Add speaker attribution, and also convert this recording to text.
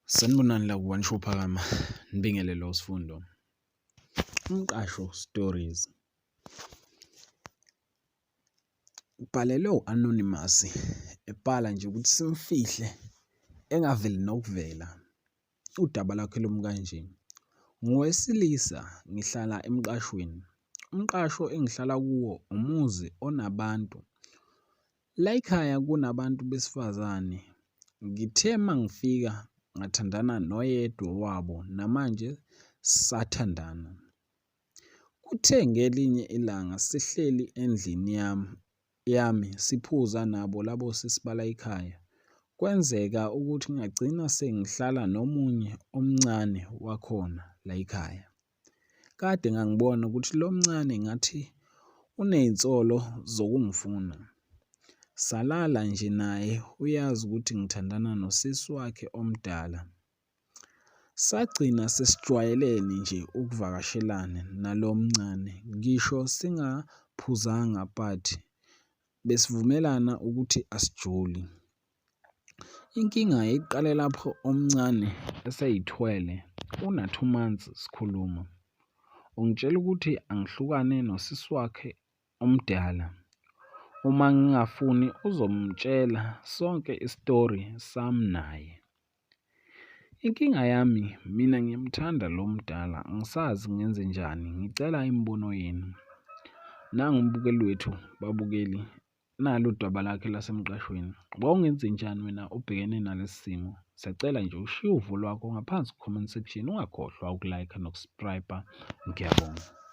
Speaker 1: Sanibonani la ku-One Show Phakama, nibingelele uSifundo. Umqasho Stories. Ubhalelwe u-Anonymous ebhala nje ukuthi simfihle engaveli nokuvela. Udaba lwakhe lumi kanje. Ngowesilisa ngihlala emqashweni. Umqasho engihlala kuwo umuzi onabantu. Layikhaya kunabantu besifazane. Ngithe mangifika ngathandana noyedwa wabo namanje sisathandana. Kuthe ngelinye ilanga sihleli endlini yami siphuza nabo labo sisi balayikhaya, kwenzeka ukuthi ngagcina sengihlala nomunye omncane wakhona layikhaya. Kade ngangibona ukuthi lo mncane ngathi uney'nsolo zokungifuna. Salala nje naye uyazi ukuthi ngithandana nosisi wakhe omdala. Sagcina sesijwayelene nje ukuvakashelana nalo omncane ngisho singaphuzanga but besivumelana ukuthi asijoli. Inkinga iqale lapho omncane eseyithwele una-two months sikhuluma. Ungitshela ukuthi angihlukane nosisi wakhe omdala. Uma ngingafuni uzomtshela sonke isitori sami naye. Inkinga yami mina ngiyamthanda lo mdala angisazi ngenzenjani ngicela imibono yenu. Nangu umbukeli wethu babukeli nalu udaba lakhe lasemqashweni. Wawungenzenjani wena ubhekene nalesi simo? Siyacela nje ushiye uvo lwakho ngaphansi ku-comment section ungakhohlwa uku-like noku-subscribe. Ngiyabonga.